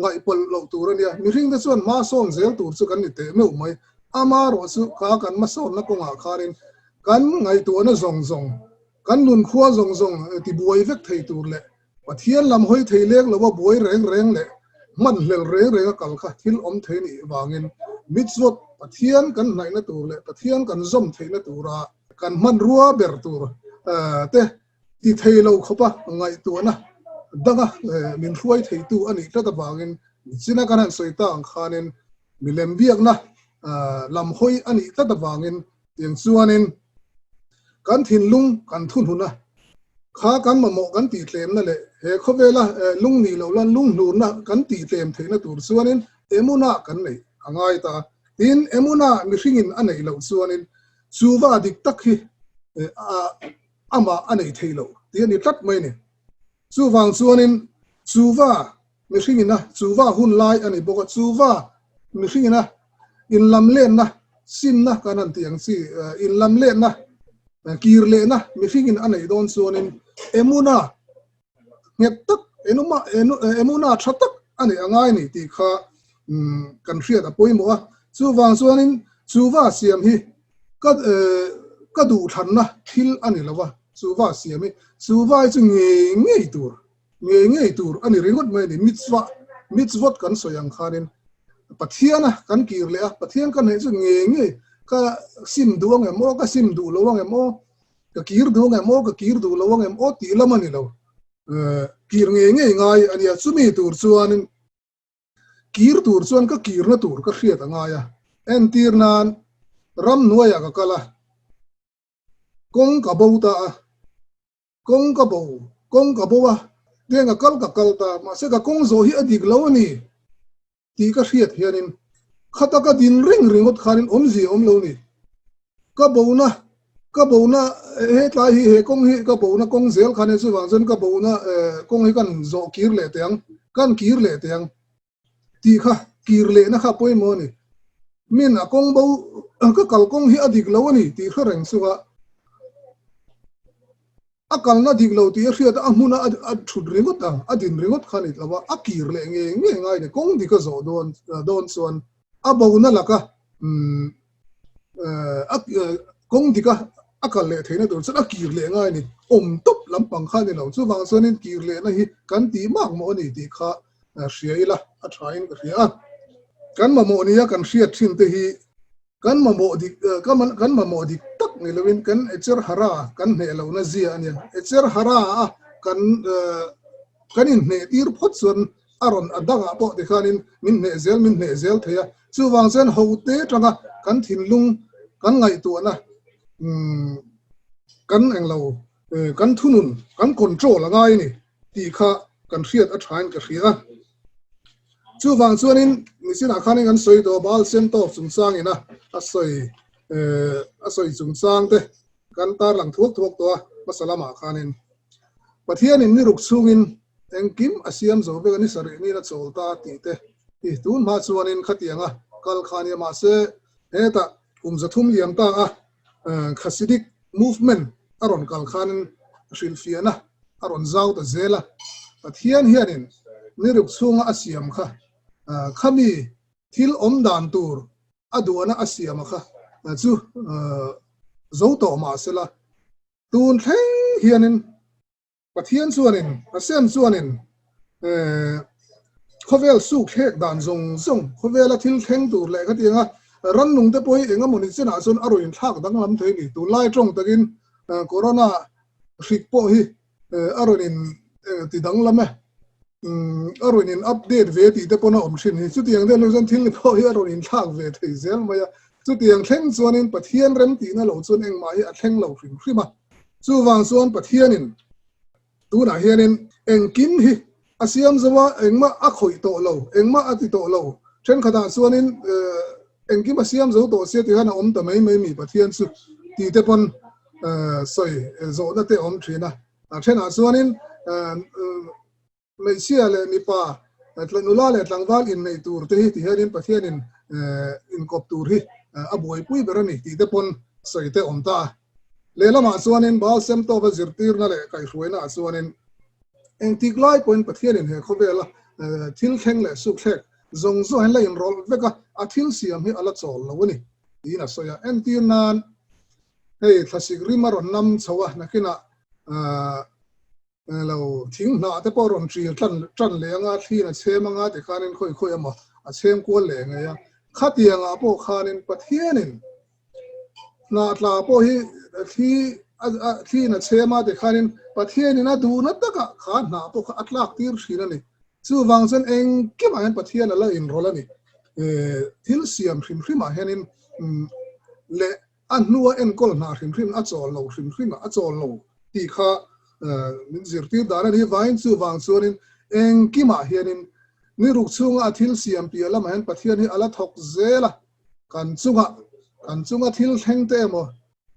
ngaihpawlh loh tur a nia. Mihring te chuan hmasawn zel tur chu kan ni teh meuh mai, amaherawh chu kha kan hmasawnna kawngah khanin kan ngaihtuahna zawng zawng, kan nunkhua zawng zawng tibuai vek thei tur leh Pathian lam hawi thei leng lo a buai reng reng leh hman hlel reng reng a kal kha thil awm thei nih vangin mitzvot Pathian kan hnaihna tur leh Pathian kan zawm theihna tura kan hmanrua ber tur te ti thei lo khawpa ngaihtuahna danga min hruai theitu a nih tlat avangin china kan han sawi ta ang khanin milem biakna lam hawi a nih tlat avangin tiang chuanin Kan thinlung kan thuhnun a, kha kan mamawh kan tihtlemna leh he khawvela lung nih loh lan lunghnurna kan tihtlem theihna tur chuanin Emuna kan neih a ngai ta. Tin, Emuna mihringin a neih loh chuanin chuva dik tak hi amah a nei thei lo tih a ni tlat mai a ni. Chuvang chuanin chuva mihringina chuva hun lai a ni bawk a, chuva mihringina inlamlenna simna kan han tih ang chi inlamlenna kir lehna mihringin a neih dawn chuanin emuna nghet tak enuma emuna tha tak a neih a ngai ni tih kha kan hriat a pawimawh a, chuvang chuanin chuva siam hi ka ka duhthlanna thil a ni lo a, chuva siam hi chuva hi chu ngei ngei tur Ngei ngei tur a ni ringawt mai a ni. Mitzvah, mitzvot kan sawi ang khanin Pathiana kan kir leh a, Pathian ka hnaih chu ngei ngei ka sim duh ang em aw, ka sim duh lo ang em aw, ka kir duh ang em aw, ka kir duh lo ang em aw tih lam a ni lo. Kir ngei ngei ngai a nia. Chumi tur chuanin kir tur chuan ka kirna tur ka hriat a ngai a. Entir nan ramhnuaiah ka kal a, kawng ka bo ta a. Kawng ka bo, kawng ka bo a, tiang ka kal ka kal ta, mahse ka kawng zawh hi a dik lo a ni tih ka hriat hianin khata ka din reng ringawt khanin awmzia awm lo ni. Ka bona, ka bona hetlai hi he kawng hi ka bona kawng zel khan chuvang chuan ka bona kawng hi kan zawh kir leh teh ang, kan kir leh teh ang tih kha kir lehna kha pawimawh a ni. Min a kawng bo ka kal kawng hi a dik lo a ni tih hre reng chunga a kalna dik lo tih a hriat a, a hmuna a thut ringawt ang, a din ringawt kha a ni lo a, a kir leh ngei ngei ngai a ni. Kawng dik a zawh dawn dawn chuan a bona laka a kawng dika a kal leh theihna tur chuan a kir leh ngai a ni. Awm tawp lampang kha a ni lo. Chuvang chuanin kir lehna hi kan tih mak mawh a ni tih kha hria ila a tha in ka hria a. Kan mamawh nia kan hriat thin te hi kan mamawh dik kan mamawh dik tak ni lovin kan Echer Hara kan hneh lohna zia a nia. Echer Hara a kan kan inhneh tir phawt chuan a rawn a dangah pawh tikhanin min hneh zel min hneh zel thei a. Chuvang chuan hote tanga kan thinlung kan ngaihtuahna kan englo kan thunun kan control a ngai a ni. tih kha kan hriat a thain ka hria a. Chuvang chuanin nichinah khanin kan sawi tawh Baal Shem Tov chungchangin a a sawi a sawi chungchang te kan tarlang thuak thuak tawh a hmasa lamah khanin Pathianin ni ruk chhungin engkim a siam zo vek a ni sarih niin a chawl ta tih te hi tun hma chuanin khatianga kal kha nia mahse hetah kum 300 liam ta a Hasidic movement a rawn kal khanin hrilhfiahna a rawn zau ta zel a. Pathian hianin ni ruk chhunga a siam kha khami thil awm dan tur a duhna a siam a kha chu zo tawh mah sela tun thleng hianin Pathian chuanin, Hashem chuanin khawvel suk thlek dan zawng zawng, khawvela thil thleng tur leh khatianga Rannung te pawh hi eng emaw ni chinah chuan a rawn inthlak danglam thei a ni. Tunlai tawng takin Corona hrik pawh hi a rawn in ti danglam e, a rawn in update ve tih te pawn a awm thin hi. Chutiang deuh chuan thil pawh hi a rawn inthlak ve thei zel mai a. Chutiang thleng chuanin Pathian remtihna lo chuan engmah hi a thleng lo hrim hrim a. Chuvang chuan Pathianin Tunah hianin engkim hi a siam zo a, engmah a khawih tawh lo, engmah a ti tawh lo. Thenkhatah chuanin engkim a siam zo tawh sia tikhan a awm ta mai mai mi Pathian chu tih te pawn sawi zawhna te a awm thin a. A thenah chuanin hmeichhia leh mipa, nula leh tlangval inneih tur te hi ti hianin Pathianin inkawp tur hi a buaipui ber a ni tih te pawn sawi te a awm ta a. Lehlamah chuanin Baal Sem Tova zirtirna leh kaihhruainaah chuanin engtik lai pawhin Pathianin he khawvela thil thleng leh sukthlek zawng zawng hian la inrawlh vek a, a thil siam hi a la chawl lo a ni tiin a sawi a. Entir nan hei thlasik rim a rawn nam chho a, nakinah lo thing hnah te pawh a rawn ṭil tan ṭan leh anga thliin a chhem anga tikhanin khawi khawi emaw a chhem kual leh ngei a. Khatiangah pawh khanin Pathianin hnah tla pawh hi thli a thliin a chhem a tikhanin Pathianin a duhna takah kha hnah pawh kha a tlak tir thin a ni. Chuvang chuan engkimah hian Pathian a la inrawlh a ni. Thil siam hrim hrimah hianin leh A hnua enkawl hna hrim hrim a chawl lo hrim hrim a, a chawl lo tih kha min zirtir dan a ni. Vain chuvang chuanin engkimah hianin ni ruk chhunga a thil siam piah lamah hian Pathian hi a la thawk zel a, kan chunga kan chunga thil thleng te emaw,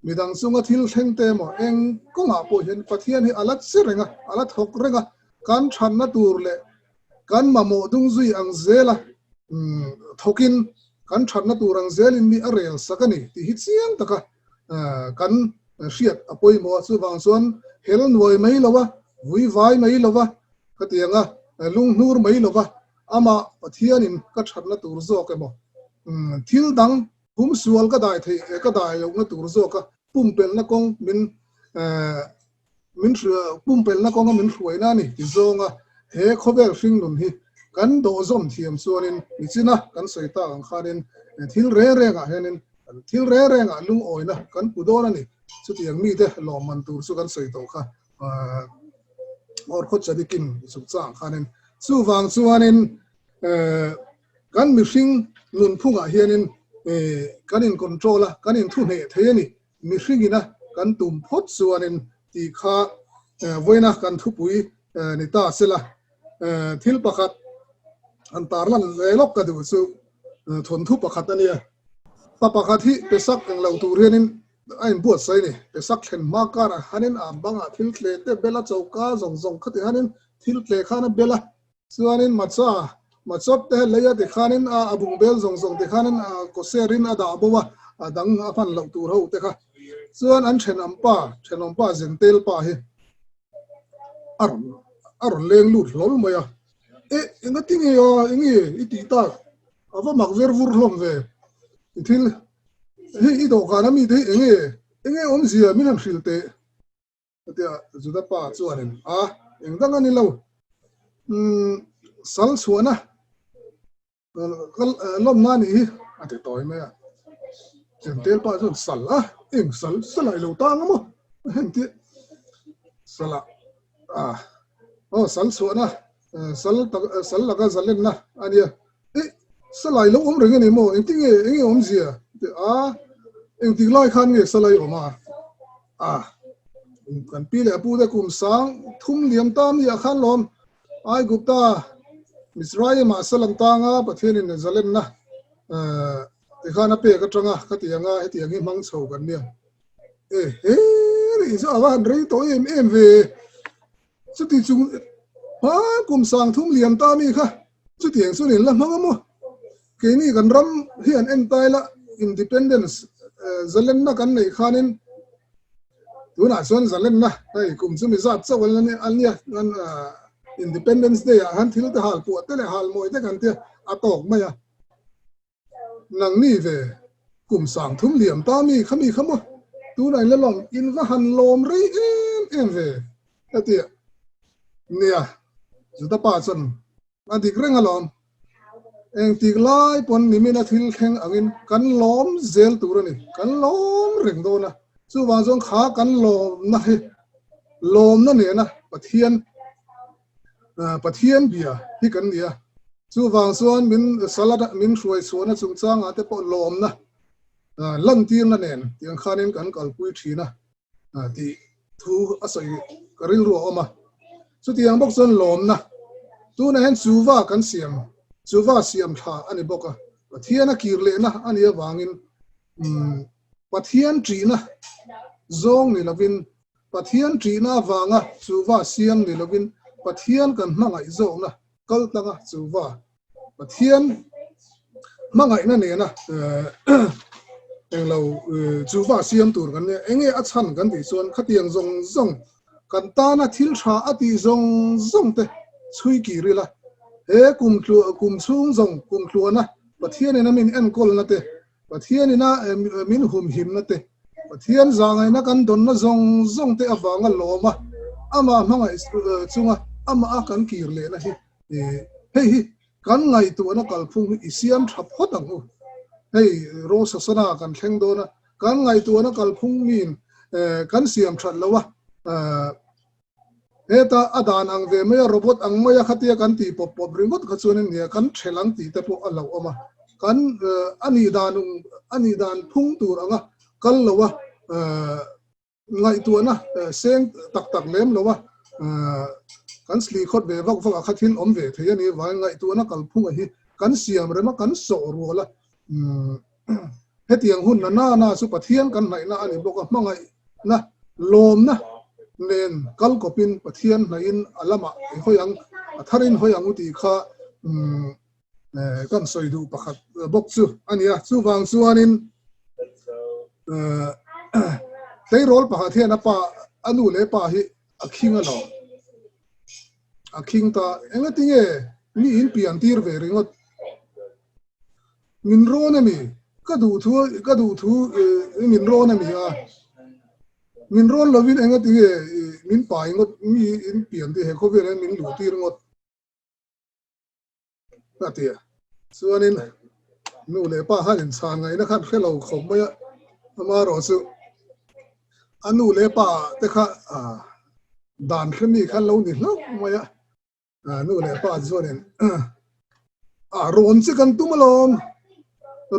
midang chunga thil thleng te emaw eng kawngah pawh hian Pathian hi a la che reng a, a la thawk reng a, kan thatna tur leh kan mamawh dung zui ang zel a, thawkin kan thatna tur ang zelin mi a rel sak a ni tih hi chiang taka kan hriat a pawimawh a. Chuvang chuan hel nuai mai lo a, vui vai mai lo a, ka ti ang a, lunghnur mai lo a, amah Pathianin ka thatna tur zawk emaw, thil dang humsual ka dai theih ka dai lohna tur zawka pumpelhna kawng min min pumpelhna kawnga min hruaina a ni ti zawnga he khawvel hringnun hi kan dawhzawm thiam chuanin nichina kan sawi tak ang khanin thil reng rengah hianin thil reng rengah lungawina kan pu dawn a ni. Chutiang mite lawmman tur chu kan sawi tawh kha Awrkhawt Chadikim chungchangah khanin chuvang chuanin kan mihring nunphungah hianin kan in control a, kan inthuhneh thei a ni. Mihringina kan tum phawt chuanin tih kha vawiina kan thupui ni ta sela, thil pakhat han tarlan ve lawk ka duh chu thawnthu pakhat a nia. Pa pakhat hi pesak eng lo tur hianin a inbuatsaih a ni. Pesak thlen hma karah hanin a bangah thil tle te bel a choka zawng zawng khati hanin thil tle khan a bel a. Chuanin macha, machawp te lei a tikhanin a a bungbel zawng zawng tikhanin a kawserin a dah bo a, a dang a hman loh tur ho te kha. Chuan an thenawm pa, thenawm pa Zentel pa hi a rawn a rawn leng lut hlawl mai a. E, engati nge a, enge i tih tak? A va mak ver vur hlawm ve. I thil hei i dawhkan a mi te hi enge, enge awmzia min han hrilh teh. Chutia Juda pa chuanin, A, eng dang a ni lo. Umm, sal chhuahna ka lawmna a nih hi, a ti tawi mai a. Chemtel pa chuan, Sal a? Eng sal? Sal ah i lo tang a maw? A heng tih sal ah, a, aw, sal chhuahna, sal tak, sal laka zalenna a nia. Eh, Salai lo awm reng a ni maw? Engtin nge, eng nge awmzia? Ti a, engtik lai khan nge Salai awm a? A, kan pi leh a pu te kum sang thum liam ta mi ah khan lawm. Aigupta, Mizraim ah sal an tang a, Pathianin zalenna tikhan a pek atanga khatianga hetiang hi hmang chho kan nia. E he, ri chu a va han rei tawh em em ve. Chuti chung hma kum sang thum liam ta mi kha chutiang chuan in la hmang a maw? Keini kan ram hi an en tai la independence zalenna kan neih khanin tunah chuan zalenna hei kum chu mi zat chauh an la nia chuan independence day ah khan thil te hal puah te leh hal mawi te kan tia a tawk mai a. Nangni ve kum sang thum liam ta mi kha mi kha maw? Tunah in la lawm in va han lawm rei em em ve ka ti a. Nia, Juda pa chuan a dik reng alawm. Engtik lai pawn nimina thil thleng angin kan lawm zel tur a ni. Kan lawm reng dawn a. Chuvang chuan kha kan lawmna hi lawmna nena Pathian Pathian bia hi kan ni a. Chuvang chuan min salad min hruai chhuahna chungchangah te pawh lawmna lantirna nen tiang khanin kan kalpui thin a. tih thu a sawi ka rilru a awm a. Chutiang bawk chuan lawmna tunah hian chuva kan siam, chuva siam thla a ni bawk a. Pathian a kir lehna a nih avangin Pathian ṭihna zawng ni lovin, Pathian ṭihna avanga chuva siam ni lovin Pathian kan hmangaih zawkna kal tlanga chuva Pathian hmangaihna nena englo chuva siam tur kan nia, enge a chhan kan tih chuan khatiang zawng zawng kan tana thil tha a tih zawng zawng te chhui kir ila, he kum kum chhung zawng kum tluana Pathian ina min enkawlna te, Pathian ina min humhimna te, Pathian zahngaihna kan dawnna zawng zawng te avanga lawma amah hmangaih chunga amah a kan kir lehna hi Hei hi kan ngaihtuahna kalphung hi i siam tha phawt ang u. Hei Rosh Hashanah kan thleng dawn a, kan ngaihtuahna kalphung miin kan siam that lo a, heta a dan ang ve mai a, robot ang mai a khatia kan tih pawp pawp ringawt kha chuan nia kan thelh ang tih te pawh a hlauhawm a. Kan a nih dan a nih dan phung tur anga kal lo a, Ngaihtuahna seng tak tak lem lo a, kan sli khawt ve vak vak a kha thil awm ve thei a ni vangin ngaihtuahna kalphunga hi kan siam rem a, kan sawh rual a. Hetiang hun na na na chu Pathian kan hnaihna a ni bawk a, hmangaihna, lawmna nen kal kawpin Pathian hnaihin a lamah i hawi ang, a tharin hawi ang u tih kha kan sawi duh pakhat bawk chu a ni a. Chuvang chuanin tleirawl pakhat hian a pa a nu leh pa hi a khing a lo a khing ta engatinge mi in pian tir ve ringawt min rawn a mi ka duh thu ka duh thu min rawn a mi a min rawn lovin engatinge min pai ngawt mi in pian tir he khawvel hian min luh tir ngawt A ti a. Chuanin nu leh pa khan inchhan ngaihna khan hre lo khawp mai a, amaherawh chu a nu leh pa te kha dan hre mi khan lo ni hlauh mai a, nu leh pa chuanin a rawn che kan tum alawm,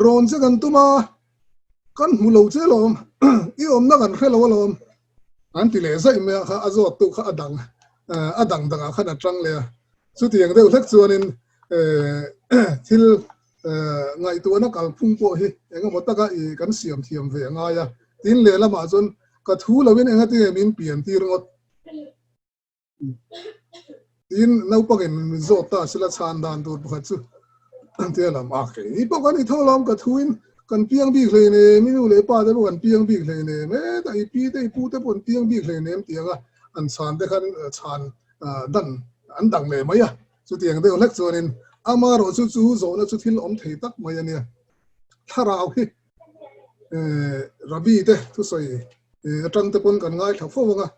rawn che kan tum a, kan hmu lo che alawm, i awmna kan hre lo alawm an ti leh zaih mai a, kha a zawttu kha a dang a dang dangah khan a tang leh a. Chutiang deuh hlek chuanin thil ngaihtuahna kalphung pawh hi engemaw taka i kan siam thiam ve a ngai a. Tin, lehlamah chuan ka thu loin engatinge min pian tir ngawt? Tin, naupangin min zawt ta sila chhan dan tur pakhat chu tia lam a kei pawh kan i tho lawm ka thuin kan piang bik hleinem i nu leh pa te pawh kan piang bik hleinem hetah i pi te i pu te pawh an piang bik hleinem tianga an chhan te khan chhan dan an dang leh mai a, chutiang deuh hlek chuanin amaherawh chu chu zawhna chu thil awm thei tak mai a nia. Thlarau hi Rabbi te thusawi atang te pawn kan ngaithla fo ang a,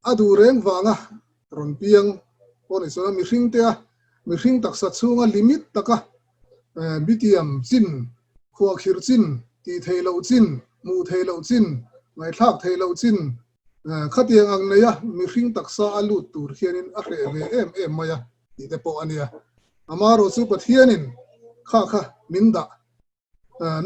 a duh reng vanga rawn piang pawh ni chuan mihring te a mihring taksa chhunga limit taka bitiam chin, khuahkhirh chin, tih theih loh chin, hmuh theih loh chin, ngaihthlak theih loh chin, Khatiang ang neia mihring taksa a lut tur hianin a hreh ve em em mai a tih te pawh a nia. Amaherawh chu Pathianin kha kha min dah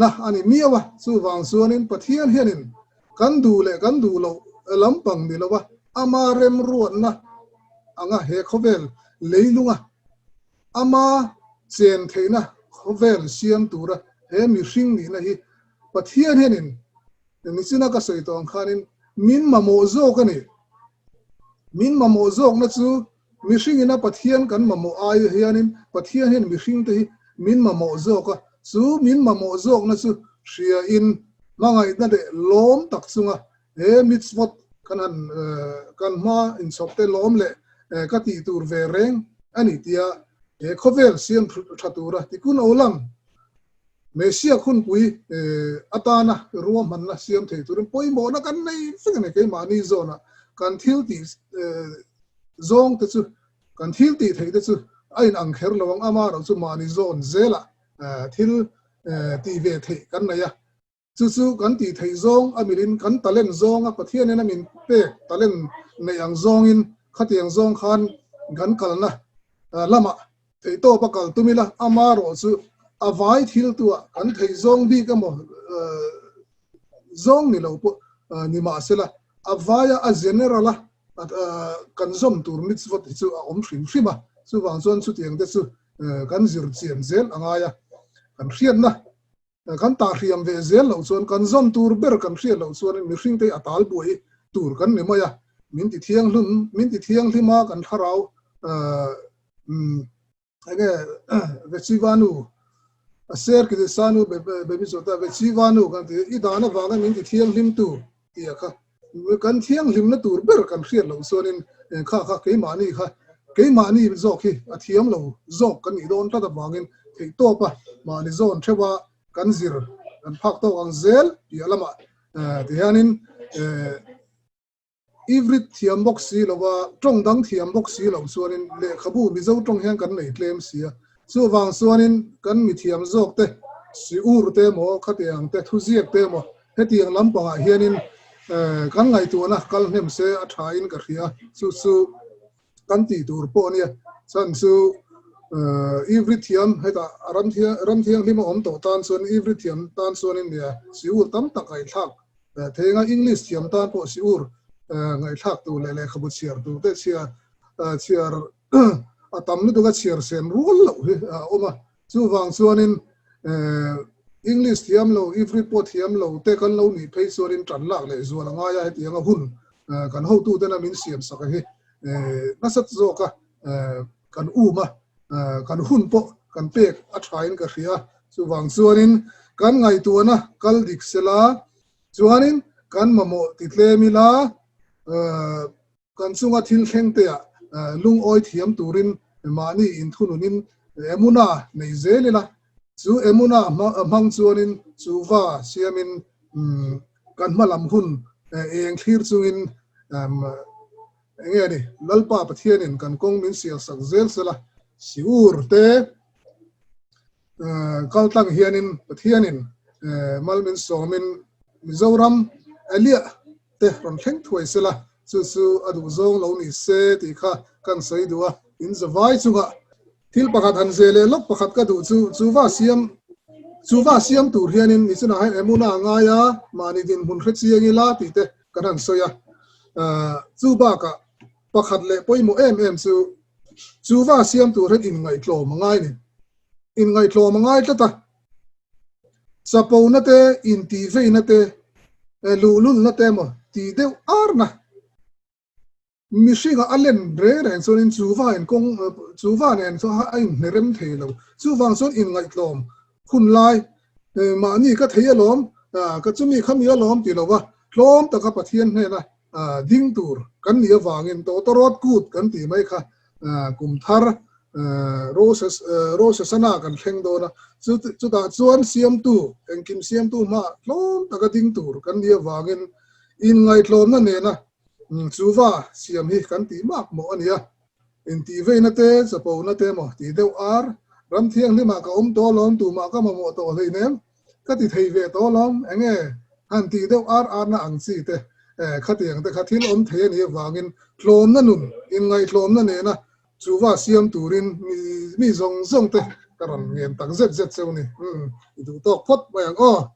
na a ni miau a, chuvang chuanin Pathian hianin kan duh leh kan duh loh lampang ni lova ama remruatna anga he khawvel leilunga ama chen theihna khawvel siam tura he mihring nihna hi Pathian hianin Nichina ka sawi tawh ang khanin min mamawh zawk a ni. Min mamawh zawkna chu mihringina Pathian kan mamawh ai hianin Pathian hian mihringte hi min mamawh zawk a, chu min mamawh zawkna chu hriain hmangaihna leh lawm tak chunga he mitzvot kan han kan hma inchhawpte lawm leh ka tih tur ve reng a ni tia he khawvel siam tha tura tikun olam Messiah hunpui atana ruahmanna siam thei turin pawimawhna kan nei vek a ni. Keimahni zawnah kan thil tih zawng te chu, kan thil tih theih te chu a in ang kher lo ang, amaherawh chu mahni zawn zelah thil tih ve theih kan nei a. Chu chu kan tih theih zawng a milin kan talent zawnga Pathianin a min pek talent neih ang zawngin khatiang zawng khan kan kalna lamah theihtawp a kal tum ila, amaherawh chu a vai thil tuah kan theih zawng bik emaw zawng ni lo pawh ni mahsela a vaia a general a kan zawm tur mitzvot hi chu a awm hrim hrim a, chuvang chuan chutiang te chu kan zir chian zel a ngai a, kan hriatna Kan tah hriam ve zel loh chuan kan zawm tur ber kan hriat loh chuanin mihringte a tal buai tur kan ni mai a, min ti thianghlum, min ti thianghlim a kan thlarau enge Vechivanu a ser ki sanu Bebizota Vechivanu kan ti i dan avanga min ti thianghlim tu tih a kha kan thianghlimna tur ber kan hriat loh chuanin kha kha keimahni kha keimahni zawk hi a thiam lo zawk kan nih dawn tlat avangin theihtawp a mahni zawn theuh a kan zir kan phak tawk ang zel tih a lamah tihianin Ivrit thiam bawk si lo a, tawng dang thiam bawk si loh chuanin lehkhabu Mizo tawng hian kan nei tlem si a, chuvang chuanin kan mithiam zawk te, siur te emaw, khatiang te, thuziak te emaw hetiang lampangah hianin kan ngaihtuahna kal hnem se a thain ka hria, chu chu kan tih tur pawh a nia. Chhan chu Ivrit thiam hetah ram thianghlim a awm tawh tan chuan Ivrit thiam tan chuanin nia siur tam tak ngaihthlak Theinga English thiam tan pawh si ur ngaihthlak tur leh lehkhabu chhiar tur te chhiar chhiar a tam lutuk a chhiar sen rual loh hi a awm a. Chuvang chuanin English thiam lo, Ivrit pawh thiam lo te kan lo nih phei chuanin tan lak leh zual a ngai a, hetianga hun kan hotutena min siam sak hi nasa zawka kan um a, kan hun pawh kan pek a thain ka hria. Chuvang chuanin kan ngaihtuahna kal dik sela, chuanin kan mamawh ti tlem ila, kan chunga thil thleng teah lungawi thiam turin mahni inthununin emuna nei zel ila, chu emuna hmang chuanin chuva siamin kan hmalam hun eng thlir chungin Enge ni, Lalpa Pathianin kan kawng min sial sak zel sela, Siur te kal tlang hianin Pathianin mal min sawmin Mizoram Eliah te rawn thleng thuai sela, chu chu a duh zawng lo ni se tih kha kan sawi duh a, in zavai chungah Thil pakhat han zeh leh lawk pakhat ka duh chu, chuva siam chuva siam tur hianin nichunah hian Emuna a ngai a, mahni dinhmun hre chiang ila tih te kan han sawi a. Chu bakah pakhat leh pawimawh em em chu, chuva siam tur hian inngaihtlawm a ngai ni. Inngaihtlawm a ngai tlat a, chapona te, intihveina te, luhlulna te emaw tih deuh arna. Mihringa a len reng reng chuanin chu vain kawng chu va nen chuan a inhne rem thei lo. Chuvang chuan inngaihtlawm hun lai mahni ka thei alawm, ka chumi khami alawm ti lova tlawm taka Pathian hnena ding tur kan nih avangin tawtawrawt kut kan tih mai kha kum thar Rosh Hashanah kan thleng dawn a. Chutah chuan siamtu, engkim siamtu hmaah tlawm taka ding tur kan nih avangin inngaihtlawmna nena Chuva siam hi kan tih mak mawh a nia. Intihveina te, chapona te maw tih deuh ar, ram thianghlimah ka awm tawh alawm, tumah ka mamawh tawh hleinem, ka ti thei ve tawh alawm, enge han tih deuh ar arna ang chi te, khatiang te kha thil awm thei a nih avangin tlawmna nun, inngaihtlawmna nena chuva siam turin mi zawng zawng te ka rawn ngen tak zet zet cheu ni. I duh tawk phawt mai ang aw.